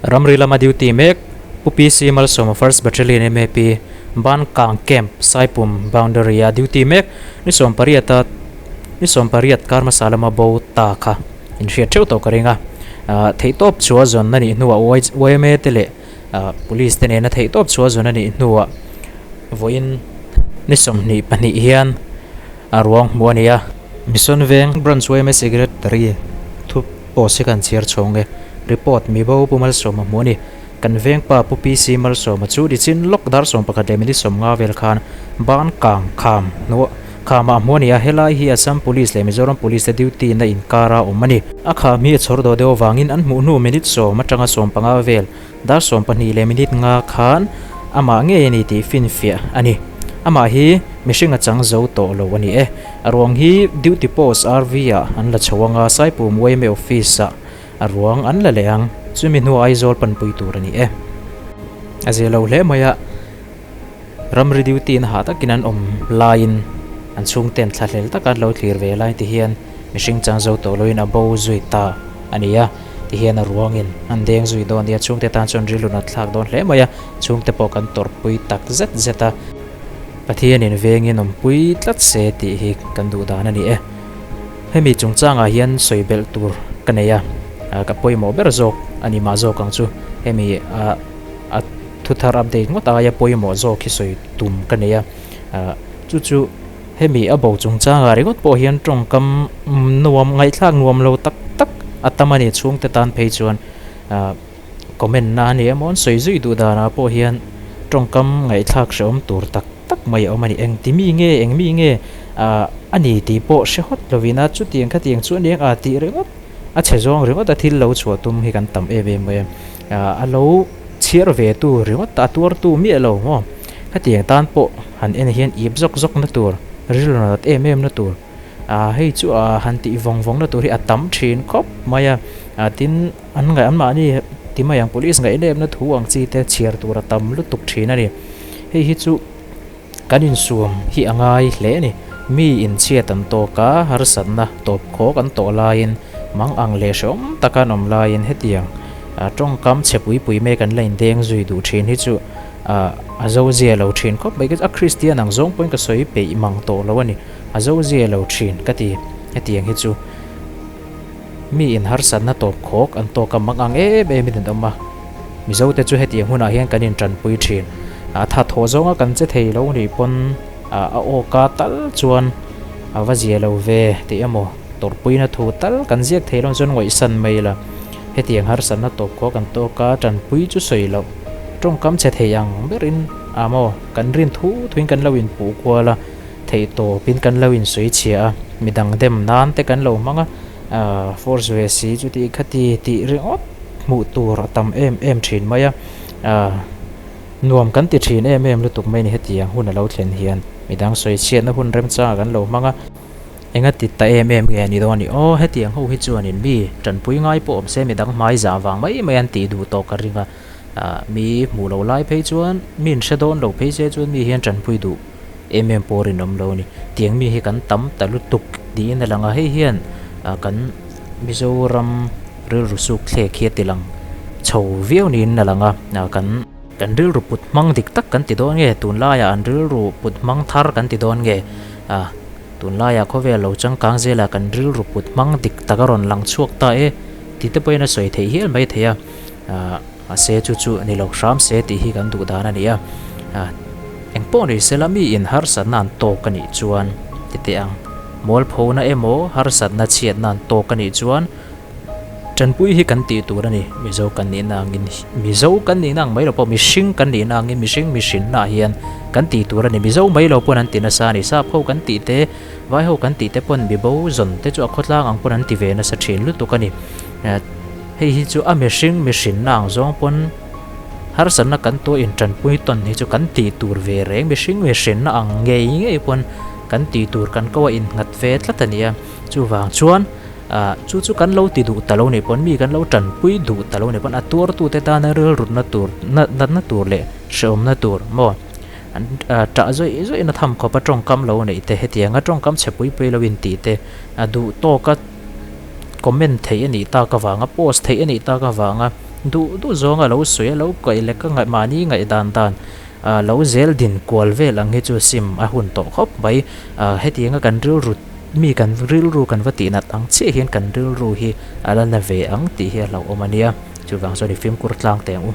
Ramri lama duty mek Pu PC Malsawma First Battalion MAP Bankang Camp Saipum Boundary a duty mek ni sawmpariata ni sawmpariat kar hmasa lama bo ta kha inhriat theuh tawh ka ring a. Theihtawp chu a zawn a nih hnuah yma te leh Police te nena theihtawp chu a zawn a nih hnuah vawiin ni 22 hian a ruang hmuh a ni a. Mission Veng Branch yma Secretary thu post hi kan chhiar chhawng e. Report Mibo Pu Malsawma hmuh a ni. Kan veng pa Pu PC Malsawma chu nichin lawk dar 11 leh minute 50 vel khan ban kang kham hnuah khamah hmuh a ni a, helai hi Assam Police leh Mizoram Police te duty na inkara awm a ni. A kham hi a chhawr dawh deuh avangin an hmuh hnu minute 10 atanga 15 vel dar 12 leh minute 5 khan amah ngei a ni tih finfiah a ni. Amah hi mihring a chang zo tawh lo a ni e. A ruang hi duty post RV ah an la chho anga Saipum yma office ah A ruang an la leh ang, chumi hnuah Aizawl panpui tur a ni e. A zia lo hle mai a, ramri duty in hah takin an awm laiin an chhungten thlahlel taka an lo thlir ve lai ti hian mihring chang zo tawh loin a bo zui ta a ni a, ti hian a ruangin an deng zui dawn a nia, chhungte tan chuan rilru nat thlak dawn hle mai a, chhungte pawh kan tawrhpui tak zet zet a, Pathianin vengin awmpui tlat se tih hi kan duh dan a ni e. Hemi chungchangah hian sawi belh tur ka nei a, ka pawimawh ber zawk a ni mah zawk ang chu. Hemi a thuthar update ngawt aia pawimawh zawk hi sawi tum ka nei a, chu chu hemi a bo chungchangah ringawt pawh hian tawngkam nuam ngaihthlak nuam lo tak tak a tam a ni chhungte tan phei chuan comment na a ni emaw an sawi zui duh danah pawh hian tawngkam ngaihthlak hrehawm tur tak tak mai a awm a ni. Engti mi nge, eng mi nge ah a ni tih pawh hre hawt lovin a chutiang khatiang chu a ni ang ah tih ringawt a chhe zawng ringawt a thil lo chhuah tum hi kan tam em em mai a. Ah a lo chhiar ve tu ringawt a tuar tu miah lo maw khatiang tan pawh han en hian ip zawk zawk na tur rilru nat em em na tur ah hei chu ah han tih vawng vawng na tur hi a tam thin khawp mai a. Ah tin an ngaih anmahni ti mai ang police ngaihnepna thu ang chi te chhiar tur a tam lutuk thin a ni. Hei hi chu kan insuam hi a ngai hle a ni. Mi inchhiat an tawk a, harsatna tawp khawk an tawh laiin mang ang leh hrehawm taka an awm laiin hetiang tawngkam chhe pui pui mek an la indeng zui duh thin hi chu a zo zia lo thin khawp mai. A Kristian ang zawng pawhin ka sawi peih mang tawh lo a ni. A zo zia lo thin ka ti hetiang hi chu. Mi in harsatna tawp khawk an tawk a mang ang em em in an awm a, Mizo te chu hetiang hunah hian kan intanpui thin. A tha thaw zawnga kan che thei lo nih pawn a awka tal chuan a va zia lo ve tih emaw tawrhpuina thu tal kan ziak thei lo chuan ngawihsan mai ila. Hetiang harsatna tawp khawk an tawk a, tanpui chu sawi loh. Tawngkam che thei ang berin a maw kan rin thu thuin kan lo inpuh kual a. Theihtawpin kan lo insawi chhia a, midang dem nan te kan lo hmang a, force ve si chuti khati tih ringawt hmuh tur a tam em em thin mai a, nuam kan ti thin em em lutuk mai a ni hetiang hun a lo thlen hian midang sawi chhiatna hun remchangah kan lo hmang a, enga ti ta em em nge a ni dawn a ni aw, hetiang ho hi chuanin mi tanpui ngai pawh awm se midang hmai zah vang mai mai an tih duh tawh ka ring a, mi hmuh loh lai phei chuan mi inhre dawn lo phei se chuan mi hian tanpui duh. Em em pawh rinawm lo a ni. Tiang mi hi kan tam ta lutuk tiin a lang a, hei hian kan Mizoram rilru suk thlek hi a ti lang chho viau niin a lang a, kan kan rilru put hmang dik tak kan ti dawn nge, tunlaiah an rilru put hmang thar kan ti dawn nge, tunlaiah khawvel lo changkang zelah kan rilru put hmang dik tak a rawn lang chhuak ta e tih te pawhin a sawi theih hial mai thei a, mahse chu chu ni lo hram se tih hi kan duh dan a ni a. Eng pawh ni sela mi in harsatna an tawk a nih chuan ti teh ang. Mualphona emaw harsatna chhiatna an tawk a nih chuan tanpui hi kan tih tur a ni. Mizo kan nihna angin Mizo kan nihna ang mai lo pawh mihring kan nihna angin mihring mihrinna ah hian kan tih tur a ni. Mizo mai lo pawn an ti nasa a ni. Sap ho kan tih te, vai ho kan tih te pawn mibo zawn te chu a khawtlang ang pawn an ti ve nasa thin lutuk a ni. Hei hi chu a mihring mihrinna ang zawng pawn Harsatna kan tuah intanpui tawn hi chu kan tih tur ve reng mihring mihrinna ang ngei ngei pawn kan tih tur kan ko a innghat ve tlat a ni a, chuvang chuan ah chu chu kan lo ti duh ta lo nih pawn mi kan lo tanpui duh ta lo nih pawn a tuartute tana rilrutna tur natna tur leh hrehawmna tur maw an ṭah zawih zawihna tham khawpa tawngkam lo neih te hetianga tawngkam chhe pui pui lo intih te a duh tawka comment theih a nih tak avanga post theih a nih tak avanga. Duh duh zawnga lo sawi a lo kaih lek a ngaih mahni ngaih dan dan ah lo zel din kual vel ang hi chu sim a hun tawh khawp mai. Ah hetianga kan rilru mi kan rilru kan va tih nat ang chiah hian kan rilru hi a la na ve ang tih hi a hlauhawm a nia. Chuvang chuan i fimkhur tlang teh ang u.